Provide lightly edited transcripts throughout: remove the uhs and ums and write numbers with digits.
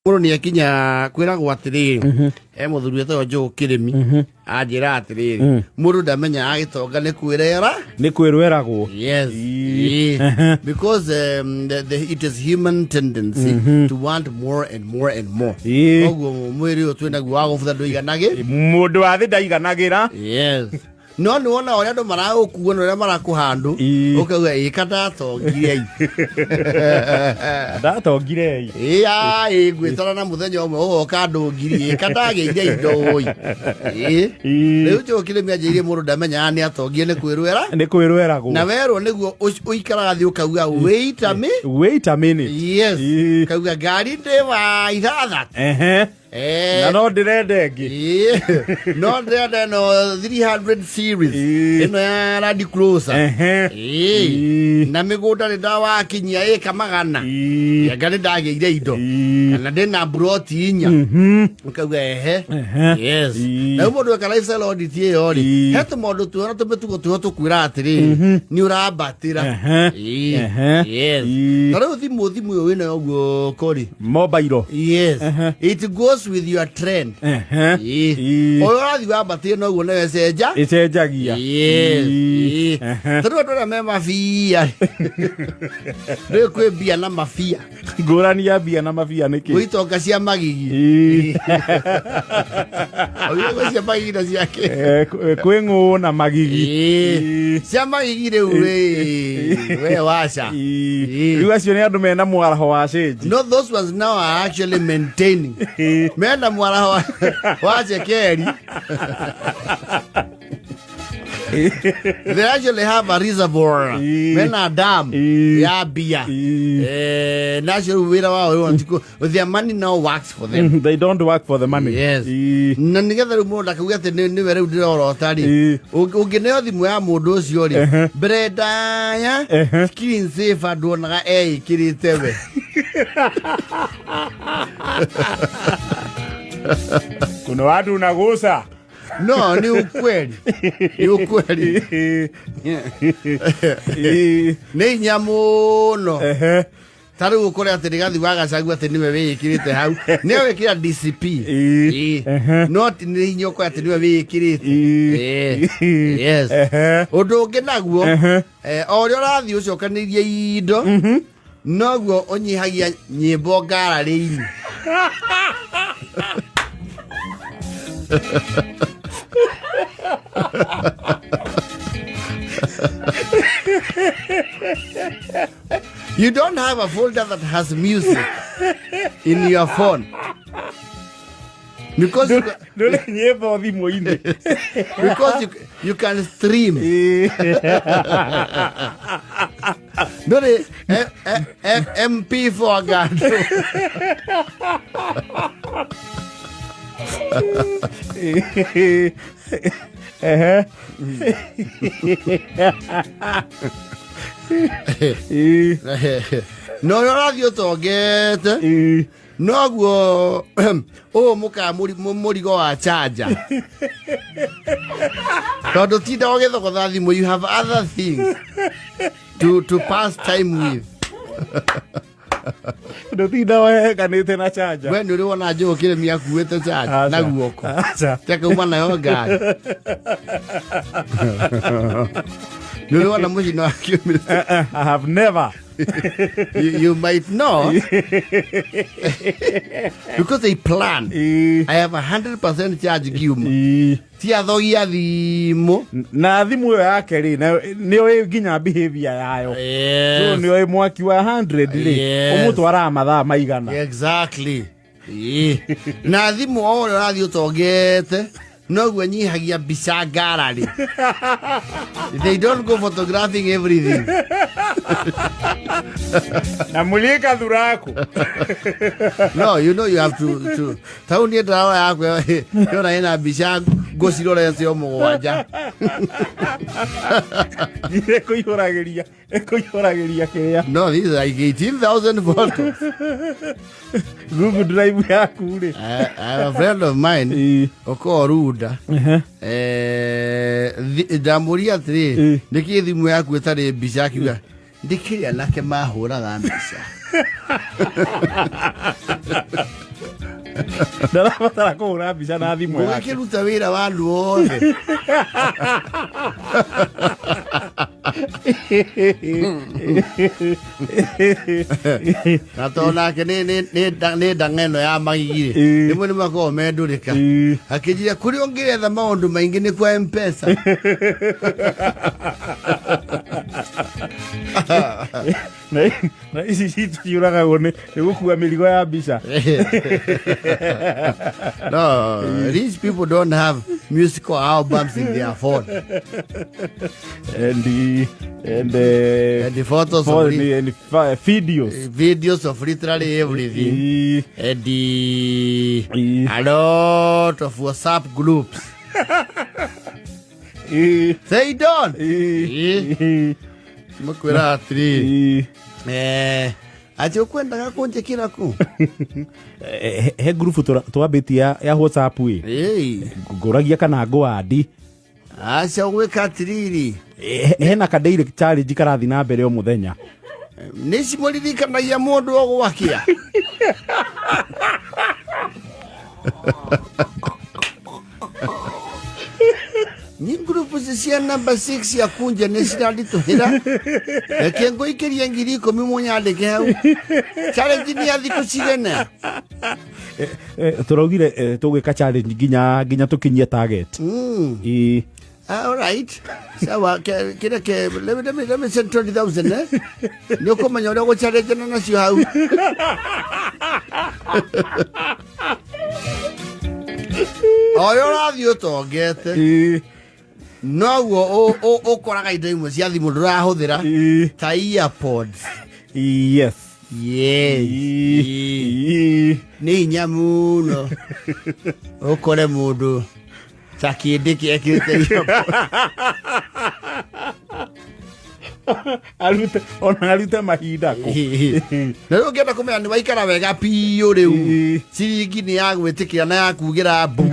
Mũndũ nĩ akinya kwĩragwo atĩrĩrĩ, he mũthuri wĩtagwo Joe Kĩrĩmi anjĩra atĩrĩrĩ, mũndũ ndamenyaga gĩtonga nĩ kwĩrera. Nĩ kwĩrweragwo. Yes. Ii. Yeah. Because it is human tendency to want more and more and more. Koguo mwĩrĩ ũyũ twĩnaguo wa gũbutha ndũiganagĩ. Mũndũ wa thĩ ndaiganagĩra. Yes. No nĩ wona ũrĩa andũ maragũkua na ũrĩa marakũhandũ, ũkauga ĩka ndatongire i. Ndatongire i. Ĩya ĩ ngwĩtara na mũthenya ũmwe ũgoka andũ ngiri ĩka ndagĩire indo ũi. Ĩ. Rĩu njũkire mĩanjĩirie mũndũ ndamenyaga nĩ atongie nĩ kwĩrwera. Nĩ kwĩrweragwo. Na werwo nĩguo ũikaraga thĩ ũkauga wait a minute. Wait a minute. Yes. Kauga ngari ndĩ wa ithathatũ. Na no ndĩrenda ĩngĩ. Ĩĩ. No ndĩrenda ĩno 300 series. Ĩno ya Land Cruiser. Ĩĩ. Na mĩgũnda nĩ ndawakinyia ĩka magana. Anga nĩ ndagĩire indo. Kana ndĩna mburoti 4. Ũkauga ehe. Yes. Na rĩu mũndũ eka lifestyle audit ĩyo rĩ, he tũmaũndũ twĩho na tũmĩtugo twĩho tũkwĩra atĩrĩrĩ, nĩ ũrambatĩra. Yes. Ta rĩu thimũ ĩyo wĩnayo guoko rĩ, Mobile. Yes. It goes with your trend. Ĩĩ. Ũyũ ũrathiĩ wambatĩre noguo nayo ĩcenja. Ĩcenjagia. Yes. Ĩĩ. Tondũ andũ arĩa me mabia rĩu kwĩ mbia na mabia. Ngũrani ya mbia na mabia nĩ kĩ? Gwĩ itonga cia magigi. Ũguo cia magigi na ciake. Kwĩ ng'ũ na magigi. Cia magigi rĩu rĩ we waca. Rĩu acio nĩ andũ mena mwaraho wa cĩnji. No, those ones now are actually maintaining. Mena mwaraho wa cekeri. They actually have a reservoir. Mena dam ya mbia. Na acio rĩu wĩra wao rĩu tiko their money now works for them. They don't work for the money. Yes. Na nĩgetha rĩu mũndũ ndakauge atĩ nĩwe rĩu ndĩrorota rĩ, ũngĩneo thimũ ya mũndũ ũcio rĩ, mbere ndaya screen saver nduonaga eĩkĩrĩte we. Kuna watu unagusa. No, ni ukweli. Ni ukweli. Nĩ hinya mũno. Ta rĩu ũkore atĩ Rigathi wa Gachagua atĩ nĩwe wĩĩkĩrĩte hau. Nĩwe wĩkĩra DCP. No ti nĩ hinya ũkore atĩ nĩwe wĩĩkĩrĩte. Yes. Ũndũ ũngĩ naguo, o ũrĩa ũrathiĩ ũcokanĩrĩrie indo, noguo ũnyihagia nyĩmbo ngararĩ-inĩ. You don't have a folder that has music in your phone. Because you, Ndũrĩ nyĩmbo thimũ-inĩ. Because you can stream. Ndũrĩ MP4 ngandũ. No ũrĩa ũrathiĩ ũtongete noguo ũũ mũkaa mũrigo wa chanja tondũ tinda ũgĩthogotha thimũ, you have other things to pass time with. Ndũtinda wehekanĩte na chanja. We nĩ ũrĩ wona njũgũ kĩrĩmi akuĩte chanja na Aca. guoko? Aca. Tekauma nayo ngari. Nĩ ũrĩ wona mũcino wa kiumĩte? I have never. You might not because they plan. I have 100% charge ngiuma. Ti athogi a thimũ. Na thimũ ĩyo yake rĩ, nĩ oĩ nginya behavior yayo. So nĩ oĩ mwaki wa 100 rĩ, ũmũtwaraga mathaa maigana. Exactly. Ĩĩ. Na thimũ o ũrĩa ũrathiĩ ũtongete noguo nyihagia mbica ngarari. They don't go photographing everything. Na mulika thuraku. No, you know you have to tau niĩ ndĩrarora yakwa yona ĩna mbica ngũcirorete o 7. Ĩkũihũragĩria kĩrĩa. No, these are like 18,000 photos. Google Drive yaku rĩ. I have a friend of mine ũkorwo Runda. Ndamũria atĩrĩ, nĩkĩ thimũ yaku ĩtarĩ mbica? Akiuga ndĩkĩrĩ anake mahũraga mbica. Ndarabatara kũhũra mbica na thimũ yake. Ũgĩkĩruta wĩra wa andũ othe. Na tondũ nake nĩ ndang'a ĩno ya magigi rĩ, rĩmwe nĩ makoragwo me ndũrĩka. Akĩnjĩra kũrĩa ũngĩretha maũndũ maingĩ nĩ kwa Mpesa. Na ici citũ ciũragagwo nĩ gũkua mĩrigo ya mbica. No, these people don't have musical albums in their phone. And And the photos for of and videos. Videos of literally everything. And a lot of WhatsApp groups. They don't. Makwĩra atĩrĩrĩ, atĩ ũkwendaga kũnjĩkĩra kũ? He ngurubu twambĩtie ya WhatsApp ĩ. Ngũragia kana ngũandi. Aca, ũgwĩka atĩrĩrĩ. Hena ka daily challenge karathi na mbere o mũthenya. Nĩ cimũririkanagia mũndũ o gwakĩa. Ni ngurubu ici cia number 6 ya kunja nĩ ciranditũhĩra. Reke ngũikĩrie 10,000 mũnyandĩke hau. Challenge nĩ ya thikũ cigana? Tũraugire tũgwĩka challenge nginya tũkinyie target. Ah, all right. Sawa, kĩrĩa ke let me send 20,000, eh? Nĩ ũkũmenya ũrĩa ũgũchallenge nacio hau. O ũrĩa ũrathiĩ ũtongete, noguo ũkoraga indo imwe cia thimũ ndũrahũthĩra, ta earpods. Yes. Nĩ hinya mũno ũkore mũndũ ta kĩndĩ kĩekĩrĩte earpods. Arute ona arute mahinda kũ? Na rĩu ũngĩenda kũmenya nĩ waikara wega biũ rĩu, ciringi nĩ ya gwĩtĩkĩra na ya kugĩra mbu,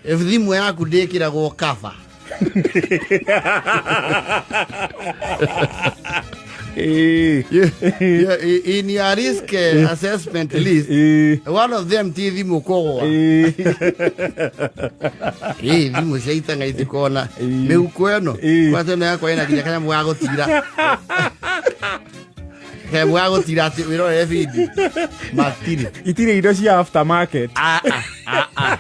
thimũ yaku ndĩkĩragwo cover. In your risk assessment list, one of them ti thimũ kũgwa. Thimũ cia itanga itikona mĩhuko ĩno. Kwata ĩno yakwa ĩna nginya kanyamũ ga gũtira, kanyamũ ga gũtira atĩ wĩrorere video matirĩ. Itirĩ indo cia aftermarket. Ah, ah, ah, ah.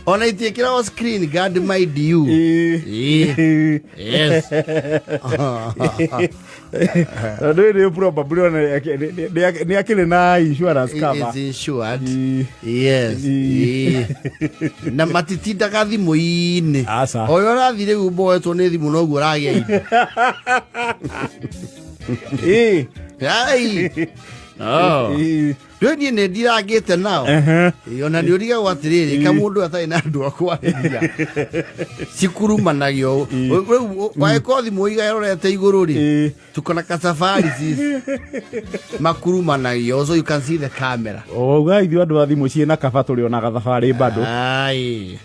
Ona itiĩkĩragwo screen guard, mind you. Yes. Tondũ nĩ probably ona nĩ akĩrĩ na insurance cover. It's insured. Yes. Na matitindaga thimũ-inĩ. Aca. O ũrĩa ũrathiĩ rĩu ũmboetwo nĩ thimũ, noguo ũragĩa indo. Ai. Oh. Rĩu niĩ nĩ ndirangĩte nao. Ona nĩ ũrigagwo atĩrĩrĩ, kamũndũ atarĩ na andũ a kwarĩria cikurumanagio rĩu wagĩkorwo thimũ iga ĩrorete igũrũ rĩ, tuko na kasafari sisi makurumanagio so you can see the camera. Wauga ithuĩ andũ a thimũ ciĩna kaba tũrĩ ona gathabarĩ bado. Ai.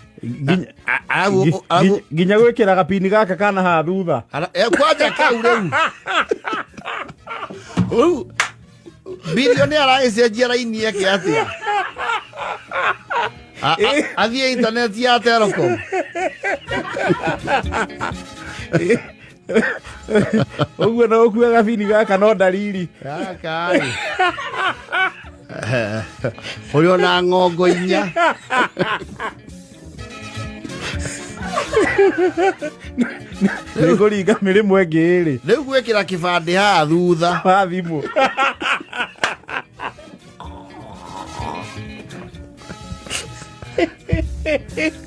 Nginya gwĩkĩra gapini gaka kana haha thutha. Kwanja kau rĩu rĩu bilioni aragĩcenjia raini eke atĩa? Athiĩ intaneti ya Telcom. Ũguo no ũkue gabini gaka no ndariri. Gaka rĩ, ũrĩ ona ng'ongo inya. Nĩ ngũringa mĩrĩmo ĩngĩ ĩrĩ. Rĩu gwĩkĩra kĩbandĩ haha thutha wa thimũ.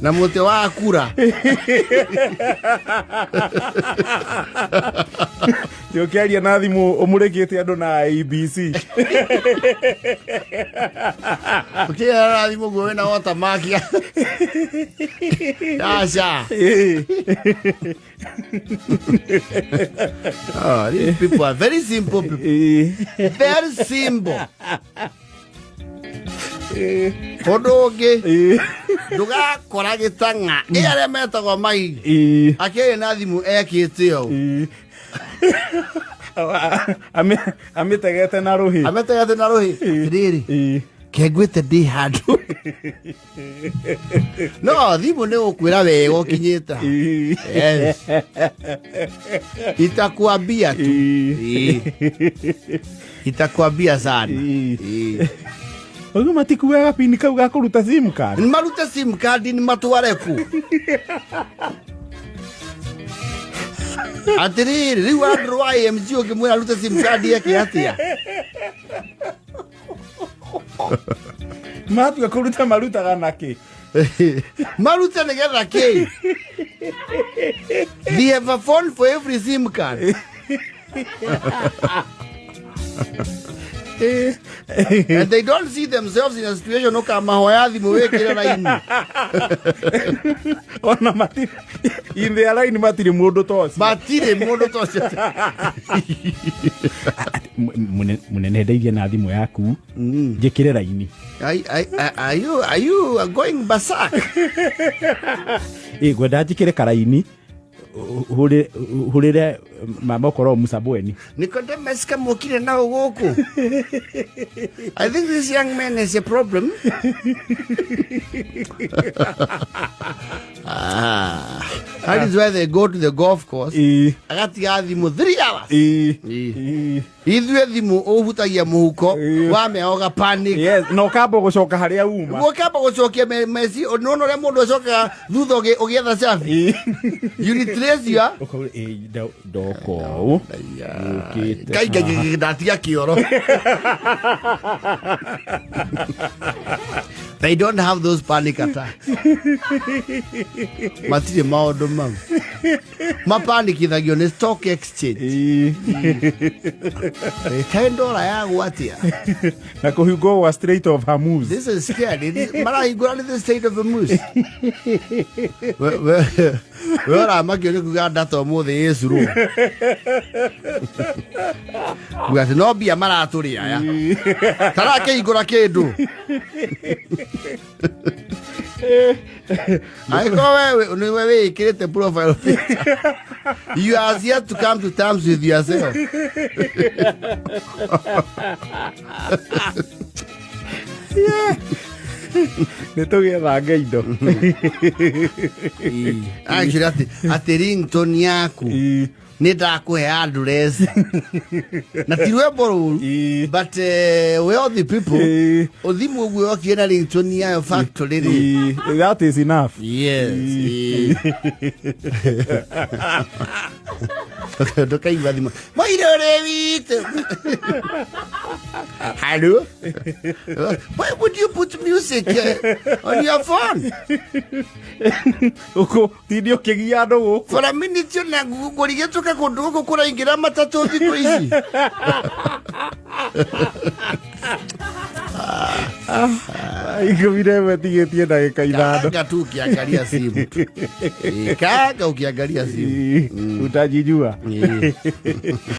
Na mũtĩ wa kura. Ũkĩaria na thimũ ũmũrĩkĩte andũ na ABC. Ũkĩara thimũ guo wĩna watermark aca. Oh, these people are very simple people. Very simple. Ũndũ ũngĩ, ndũgakora gĩtang'a ĩ arĩa metagwo magigi akĩrĩ na thimũ ekĩte ũũ. Amĩtegete na rũhĩ. Ametegete na rũhĩ atĩrĩrĩ. Kengwĩte ndĩ handũ, no thimũ nĩ gũkwĩra wega ũkinyĩte ha. Yes. Itakwambia tu. Ĩĩ. Itakwambia sana. Ĩĩ. Ũguo matikuaga pini kau ga kũruta sim card. Nĩ marute sim card, nĩ matware ku? Atĩrĩrĩ, rĩu Andrew wa AMG ũngĩmwĩra arute sim card eke atĩa? Matua kũruta marutaga nakĩ? Marute nĩgetha kĩ? They have a phone for every sim card and they don't see themselves in a situation ũkamahoya thimũ wĩkĩre raini. Ona matirĩ in their line, matirĩ mũndũ ta ũcio. Matirĩ mũndũ ta ũcio. Mũnene, ndeithia na thimũ yaku njĩkĩre raini. Are you going berserk? Ĩ, ngwenda njĩkĩre karaini hũrĩre mama ũkorwo Musabweni. Nicodemus kamũkire nao gũkũ. I think this young man has a problem. Ah, that is why they go to the golf course. Agatiga thimũ 3 hours. Ithuĩ thimũ ũhutagia mũhuko wameoga panic. Yes, na ũkamba gũcoka harĩa uma. Ũkamba gũcokia meci nona ũrĩa mũndũ acokaga thutha ũgĩetha cabi. You retrace your Ũkauga, "Ĩ, ndoka ũũ Ũkĩte Ngai ngai, ndatiga kĩoro. They don't have those panic attacks. Matirĩ maũndũ mau mapanikithagio nĩ stock exchange. Kaĩ ndora yagwo atĩa? Na kũhingwo gwa Strait of Hormuz. This is scary. Marahingũra nĩ the State of Hormuz. We ũramakio nĩ kuga ndata ũmũthĩ ĩcurwo kuga atĩ no mbia maratũrĩa aya tarakĩhingũra kĩndũ angĩkorwo we nĩwe wĩĩkĩrĩte profile picture, you are yet to come to terms with yourself. Nĩ tũgĩethange indo. Actually, atĩ ringtone yaku nĩ ndakũhe address na ti rwĩmbo rũru, but wealthy people ũthimũ ũguo yokire na ringtone yayo factory rĩ. That is enough. Yes. Ndũkaigua thimũ moire ũrĩ witũ, hello, why would you put music on your phone? Ũkũ tindi ũkĩgia andũ gũkũ. For a minute na ngũrigĩtũka kũndũ gũkũ kũraingĩra matatũ thikũ ici. 11 tigĩtie ndagĩka 5. Kanga tu ukiangalia simu tu. Kanga ukiangalia simu. Utajijua. Ĩĩ.